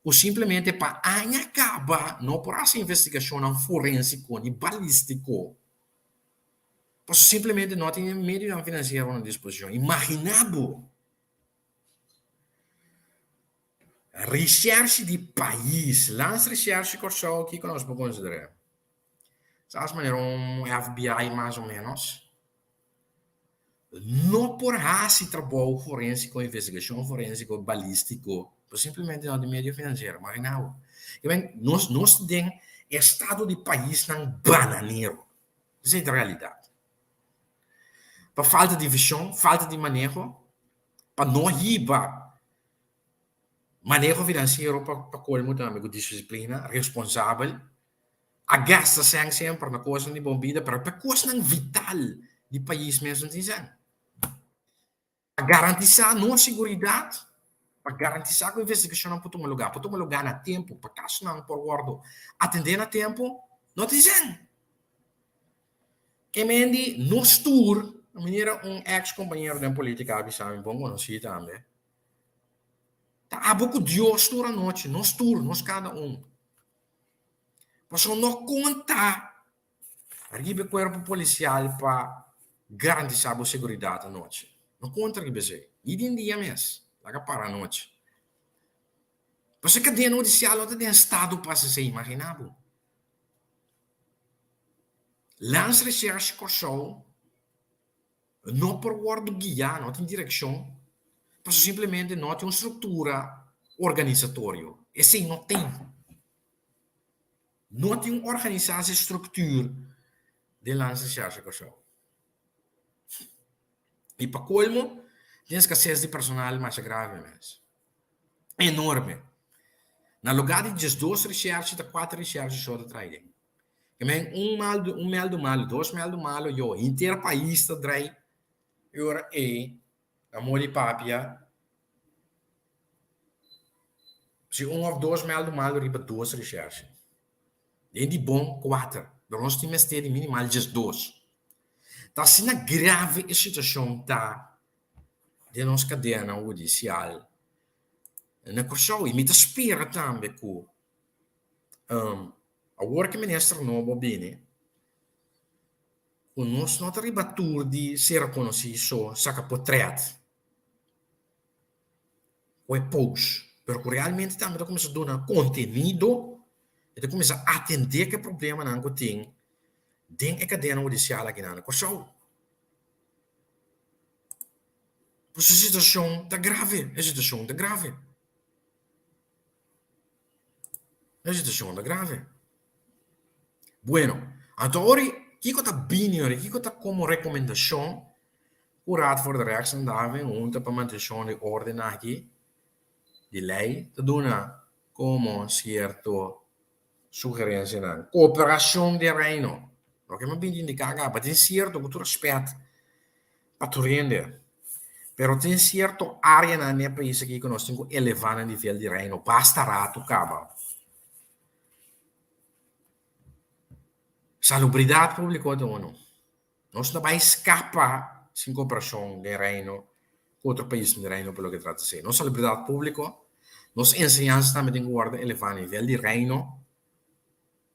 ku simplemente pa aña kaba no por hasi investigashonnan forensiko ni balistiko, pasobra simplemente no tin e medionan finansiero na disposishon. Imaginá bo! Recherche di pais, Landsrecherche Kòrsou, kiko nos por konsider'é? Sa as manera un FBI mas o ménos. No por hasi trabou forensiko, investigashon forensiko, balistiko, pero simplemente no tin medio finansiero. Imagina bo. Ke men, nos, nos ta den estado di paisnan bananero. Esei ta realidat. Pa falta di vishon, falta di maneho, pa no hiba maneho finansiero pa, pa kolmo tambe ku disiplina, responsabel, A gasta sèn semper na kosnan di bon bida, pero pa kosnan vital di pais mes no tin sèn. Pa garantisá nos siguridat, pa garantisá ku investigashonnan por tuma lugá, por tuma lugá na tempu, pa kasonan por wòrdu atendé na tempu, no tin sèn. Ke men di nos tur, manera un eks kompañero den polítika a bisa mi, bon konosí tambe, ta abo ku Dios tur anochi, nos tur, nos kada un. Pasobra no konta riba e kuerpo polisial pa garantisá bo seguridat anochi. No konta riba esei. Ni den dia mes. Laga para anochi. Pasobra e kadena hudisial no ta den estado pa hasi esei, imaginá bo. Landsrecherche Kòrsou no por wòrdu guiá, no tin direkshon, pasobra simplemente no tin un struktura organisatorio. Esei no tin. No tin un organisatiestructuur den Landsrecherche Kòrsou. I pa kolmo tin eskases di personal masha grave mes. Enorme. Na lugá di diesdos reshershi ta kuater reshershi so ta traha den. Ke men un maldu un mèldu malu, dos mèldu malu, yo henter pais ta drai e ora ei na modi papia Si un of dos mèldu malu riba dos reshèrshe. Den di bon, kuater. Pero nos tin mester di minimal diesdos. Ta asina grave e situashon ta den nos kadena hudisial na Kòrsou. I mi ta spera tambe ku awor ku e minister nobo bini, ku nos no ta riba tur di sera konosí so saka potrèt. Ku e post, pero ku realmente tambe ta kuminsá duna kontenido i ta kuminsá atendé ku e problemanan ku tin den e kadena hudisial akinan na Kòrsou. Pasobra e situashon ta grave, e situashon ta grave. E situashon ta grave. Bueno, anto ora kiko ta bini ora, kiko ta komo rekomendashon ku Raad voor de Rechtshandhaving hunta pa mantenshon di órden aki di lei ta duna komo sierto sugerensianan. Kooperashon den Reino. Loke mi a bini indiká kaba tin sierto ku tur rèspèt pa tur hende, pero tin sierto áreanan den e pais aki ku nos tin ku elevá na nivel di Reino basta ratu kaba. Salubridat públiko ta unu. Nos no bai skapa sin koperashon den Reino ku otro paisnan den Reino pa loke trata esei. Nos salubridat públiko, nos enseñansa tambe tin ku wòrdu elevá na nivel di Reino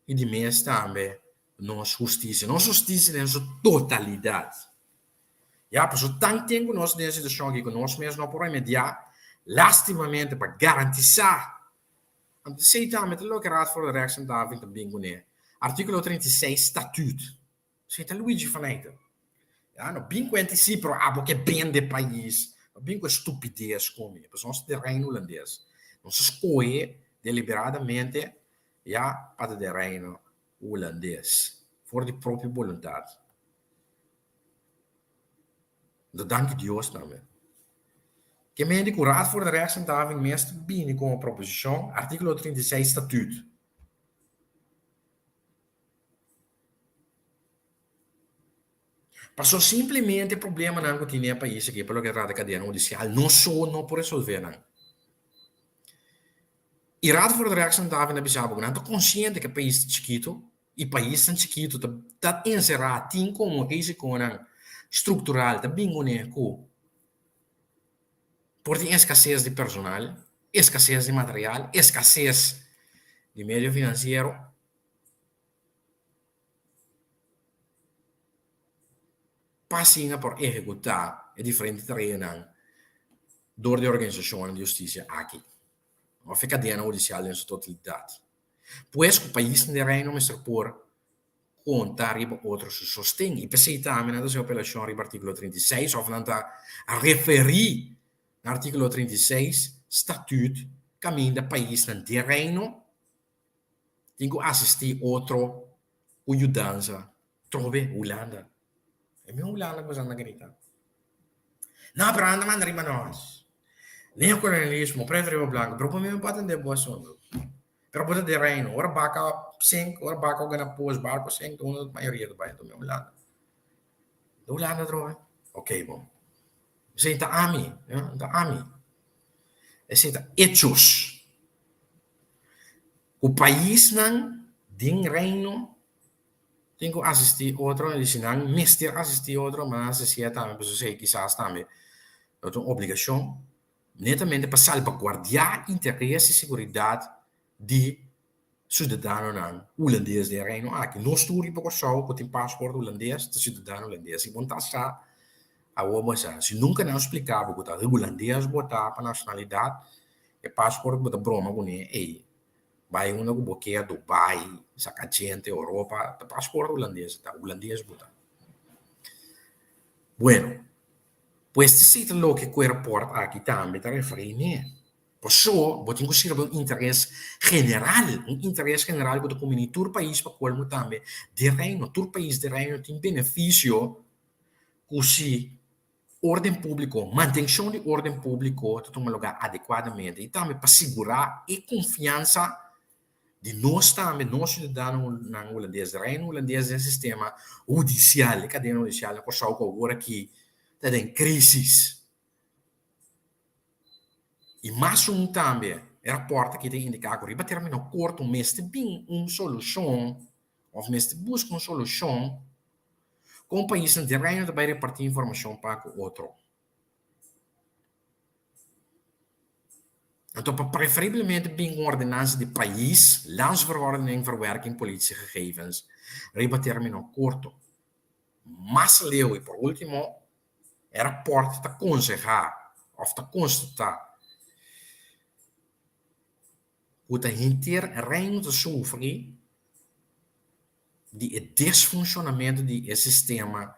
i di mes tambe nos hustisia. Nos hustisia den su totalidat. Ya, pasobra tan tempu nos den e situashon aki ku nos mes no por remediá, lastimamente pa garantisá Anto esei tambe ta loke Raad voor de Rechtshandhaving ta bin kuné. Artíkulo 36 Statuut. Esei ta Luigi van Eijden. Ya, no bin ku NTC, pero abo ke bende pais. No bin ku e stupides ku mi. Pasobra nos ta den Reino Hulandes. Nos a skohe deliberadamente, ya, pa ta den Reino Hulandes. For di propio boluntat. Anto danki Dios tambe. Ke mende ku Raad voor de Rechtshandhaving mes ta bini komo proposishon, artíkulo 36 Statuut. Pasobra simplemente e problemanan ku tin den e pais aki pa loke ta trata kadena hudisial nos so no por resolve nan. I Raad voor de Rechtshandhaving ta bisa bo ku nan ta konsiente ku e pais ta chikitu i paisnan chikitu ta ta enserá tin komo risikonan struktural ta bin kuné ku por tin eskases di personal, eskases di material, eskases di medio finansiero. Pa asina por ehekutá e diferente tareanan dor di e organisashonnan di hustisia aki òf e kadena hudisial den su totalidat. Pues ku paisnan den Reino mester por. konta riba otro su sosten i p'esei tambe nan ta hasi apelashon riba artíkulo 36 òf nan ta referí na artíkulo 36 Statüt kaminda paisnan den Reino tin ku asistí otro ku yudansa trobe Hulanda. E mismo Hulanda ku boso anda grita. No, pero anda manda riba nos. Neokolonialismo, pretu riba blanku, pero bo mismo por atendé bo asuntu. Pero bo ta den Reino. Ora baka sink, ora baka a gana pos, barko sink, unda mayoria ta bai? Ta Hulanda. Ta Hulanda atrobe. Ok, bon. Esei ta ami, ya, ta ami. Esei ta hechos. Ku paisnan den Reino tin ku asistí otro i si nan mester asistí otro, ma nan asistí tambe pasobra esei kisas tambe lo ta un obligashon netamente pa salbaguardiá interes i seguridat di siudadanonan hulandes den e Reino aki. Nos tur riba Kòrsou ku tin paspòrt hulandes ta siudadano hulandes. Si bo no ta sa, awor bo sa. Si nunka nan splika bo ku ta hulandes bo ta pa nashonalidat, e paspòrt ku bo ta broma kuné ei bai unda ku bo ke, Dubai, saka djente, Europa, ta paspòrt hulandes ta, hulandes bo ta. Bueno, pues esei ta loke ku e rapòrt aki tambe ta referí n'e. Paso bo tin ku sirbi un interes general, un interes general ku ta kumbiní tur pais pa kolmo tambe den Reino. Tur pais den Reino tin benefisio ku si orden públiko, mantenshon di orden públiko ta tuma lugá adekuadamente i tambe pa sigurá e konfiansa di nos tambe, nos siudadanonan hulandes, Reino Hulandes den sistema hudisial, e kadena hudisial na Kòrsou ku awor aki ta den krísis. I mas un tambe, e rapòrt aki ta indiká ku riba término korto mester bin un solushon òf mester buska un solushon kon paisnan den Reino ta bai repartí informashon pa ku otro. Anto pa preferiblemente bin ku un ordenansa di pais, Landsverordening Verwerking Politiegegevens, riba término korto. Mas leu i por último, e rapòrt ta konsehá òf ta konstatá ku ta henter Reino ta sufri di e desfunshonamentu di e sistema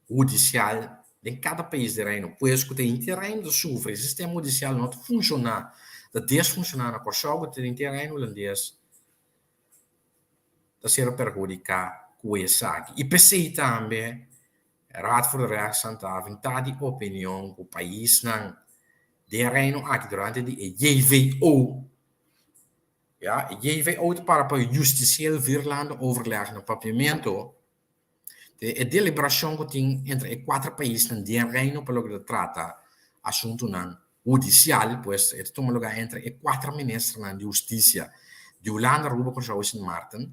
hudisial den kada pais di Reino. Pues ku ta henter Reino ta sufri, e sistema hudisial no ta funshoná, ta desfunshoná na Kòrsou ku ta henter Reino Hulandes ta ser perhudiká ku esaki. I p'esei tambe Raad voor de Rechtshandhaving ta di opinion ku paisnan den Reino aki durante di e JVO, ya, e JVO ta para pa Justitieel Vierlandenoverleg na Papiamento, te e deliberashon ku tin entre e kuater paisnan den Reino pa loke ta trata asuntunan hudisial, pues e ta tuma lugá entre e kuater ministernan di hustisia di Hulanda, Aruba, Kòrsou i Sint Maarten,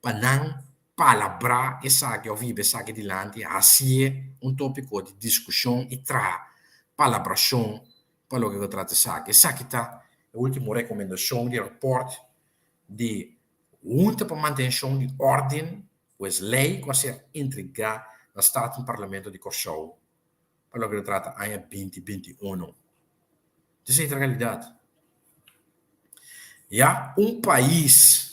pa nan palabrá esaki òf hiba esaki dilanti, hasié un tópiko di diskushon i traha palabrashon pa loke ta trata esaki. Esaki ta e último rekomendashon di rapòrt di Hunta pa Mantenshon di Órden, pues lei ku a ser entregá na Statenparlamento di Kòrsou pa loke ta trata aña 2021. Esei ta realidat. Ya un pais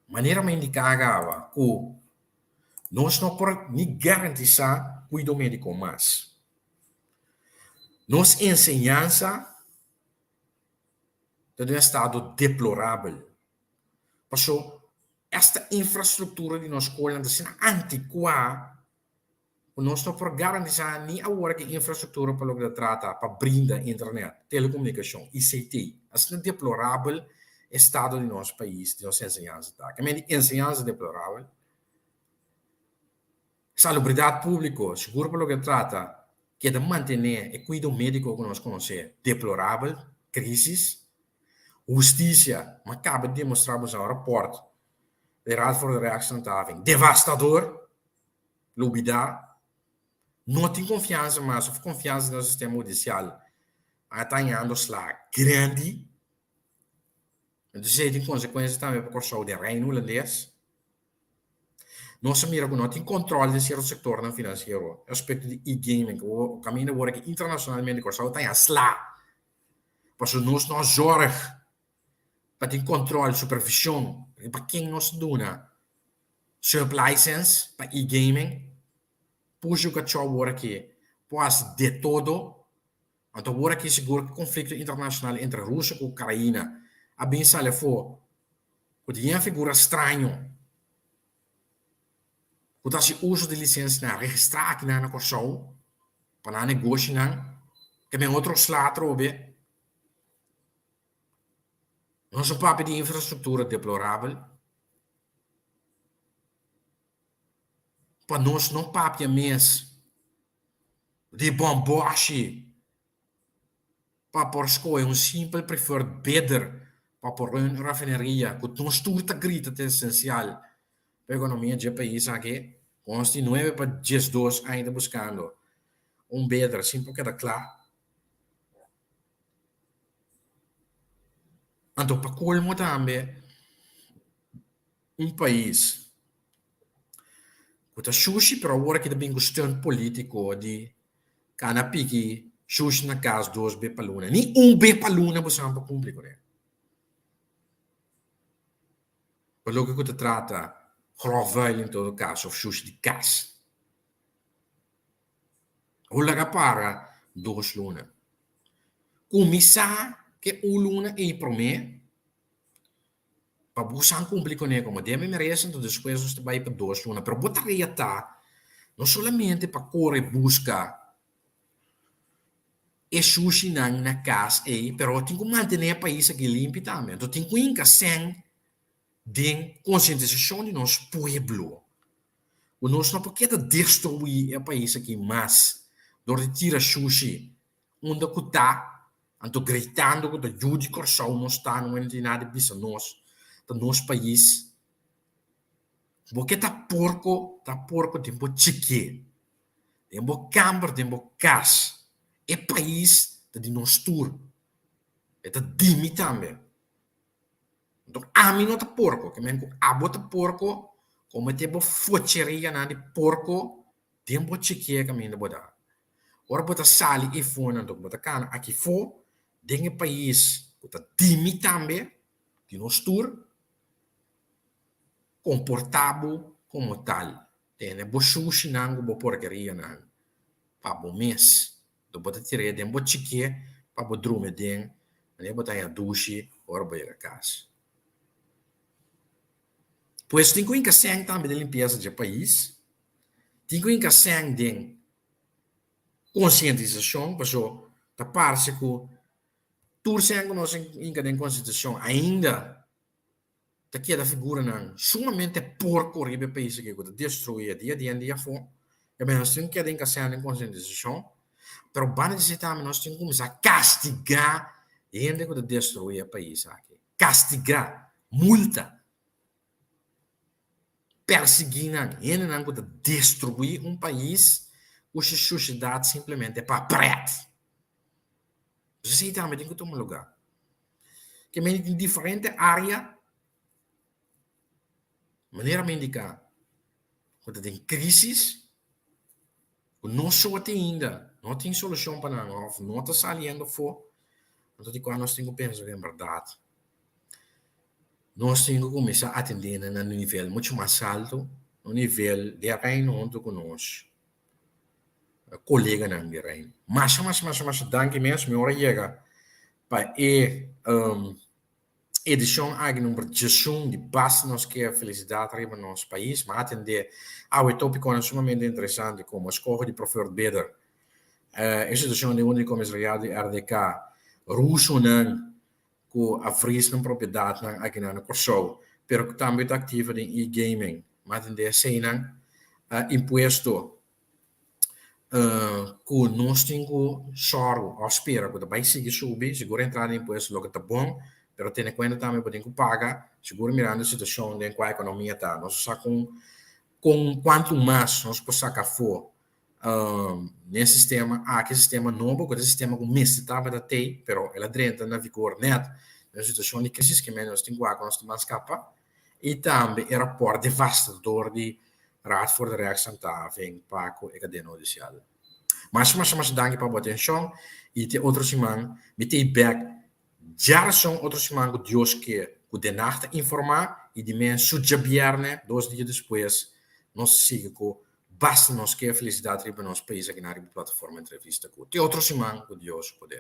manera mi a indiká kaba ku nos no por ni garantisá kuido médiko mas. Nos enseñansa ta den un estado deplorabel. Paso esta infrastruktura di nos skolnan ta asina antikuá ku nos no por garantisá ni awor ki infrastruktura pa loke ta trata pa brinda internet, telekomunikashon, ICT. Asina deplorabel estado di nos pais, di nos enseñansa ta. Ke men di enseñansa deplorabel? Salubridat públiko, sigur pa loke ta trata keda mantené e kuido médiko ku nos konosé, deplorabel, krísis. Hustisia, m'a kaba di demostrá boso un rapòrt di Raad voor de Rechtshandhaving, devastador. Lubidá, no tin konfiansa mas òf konfiansa den nos sistema hudisial a ta hañando sla grandi. Entonces esei tin konsekuensia tambe pa Kòrsou den Reino Hulandes. Nos a mira ku no tin kòntròl den sierto sektornan finansiero, aspekto di e-gaming ku kaminda wòrdu aki internashonalmente Kòrsou ta haña sla pasobra nos no a zòrg pa tin kòntròl, supervishon riba ken nos ta duna. Sublicense pa e-gaming. Pushi kachó awor aki por hasi de todo. Anto awor aki sigur ku konflikto internashonal entre Rusia ku Ukraina a bin sali afó ku tin yen figura straño ku ta hasi uso di lisensianan registrá akinan na Kòrsou pa nan negoshinan ke men otro sla atrobe. Nos a papia di infrastruktura deplorabel. Pa nos no papia mes di bòmbòshi pa por skohe un simpel preferred bidder pa por run un rafineria ku nos tur ta grita ta esensial pa ekonomia dje pais aki, ku nos tin nuebe pa diesdos aña ta buskando un bidder sin por keda kla. Anto pa kolmo tambe un pais ku ta shushi pero awor aki ta bin ku steun politiko di kana piki shushi na kas dos be pa luna. Ni un be pa luna bo sa por kumpli kuné. Pa loke ku ta trata grofvuil en todo kaso òf shushi di kas. Bo laga para dos luna. Kuminsá ke un luna ei promé pa bo san kumpli kuné komo den mi merese, enton despues nos ta bai pa dos luna. Pero bo tarea ta no solamente pa kore buska e shushinan na kas ei, pero tin ku mantené e pais aki limpi tambe. Enton tin ku hinka sèn den konsientisashon di nos pueblo ku nos no por keda destruí e pais aki mas dor di tira shushi unda ku ta, anto gritando ku ta yu di Kòrsou nos ta, no tin nada di bisa nos, ta nos pais. Bo ke ta porko, ta porko den bo chiké, den bo kamber, den bo kas. E pais ta di nos tur, e ta di mi tambe. Enton ami no ta porko, ke men ku abo ta porko, komete bo focherianan di porko den bo chikie kaminda bo ta. Ora bo ta sali efo nan bo ta kana akifo den e pais ku ta di mi tambe, di nos tur, komporta bo komo tal. Tene bo shushinan ku bo porkerianan pa bo mes. Lo bo ta tir'é den bo chikié pa bo drumi aden, manera bo ta haña dushi ora bo yega kas. Pues tin ku hinka sèn tambe den limpiesa dje pais, tin ku hinka sèn den konsientisashon, paso ta parse ku tur sèn ku nos hinka den konsientisashon ainda ta keda figuranan sumamente porko riba e pais aki ku ta destruí dia aden dia afó. E mes nos tin ku keda inkasá den konsientisashon, pero banda di esei tambe nos tin ku kuminsá kastigá hende ku ta destruí e pais aki. Kastigá, multa, persiguí nan, hendenan ku ta destruí un pais ku su shushidat simplemente pa prèt. Esei tambe tin ku tuma lugá. Ke mende tin diferente área, manera mi indiká, ku ta den krísis, ku no so te ainda no tin solushon pa nan òf no ta saliendo afó, anto di kua nos tin ku pensa ku en bèrdat nos tin ku kuminsá atendé nan na un nivel muchu mas altu, un nivel di Reino huntu ku nos. Koleganan di Reino. Masha masha masha masha danki mes mi ora yega pa e edishon aki number diesun di Basta Nos Ke Felisidat Riba Nos Pais. Mi a atende awe topikonan sumamente interesante komo eskoho di preferred bidder, e situashon di un di komisariado di RDK, rusonan ku a vries nan propiedatnan akinan na Kòrsou, pero ku tambe ta aktivo den e-gaming. Mi a atende eseinan, impuesto ku nos tin ku sòru òf spera ku ta bai sigui subi, sigur entrada di impuesto loke ta bon, pero tene kuenta tambe bo tin ku paga, sigur mirando e situashon den kua ekonomia ta. Nos sa kon kon kuantu mas nos por saka afó den e sistema aki, e sistema nobo ku ta e sistema ku mester tabata tei, pero el a drenta na vigor nèt den un situashon di krisis ke nos tin ku wak ku nos ta mas kapa. I tambe e rapòrt devastador di Raad voor de Rechtshandhaving pa ku e kadena hudisial. Masha masha masha danki pa bo atenshon i te otro siman. Mi ta ei bèk djarason otro siman ku Dios ke ku Den Haag ta informá. I di mes su djabièrnè, 2 dia despues, nos sigui ku Basta Nos Ke, Felisidat Riba Nos Pais, aki na Plataforma Entrevista ku. Te otro siman, ku Dios poder.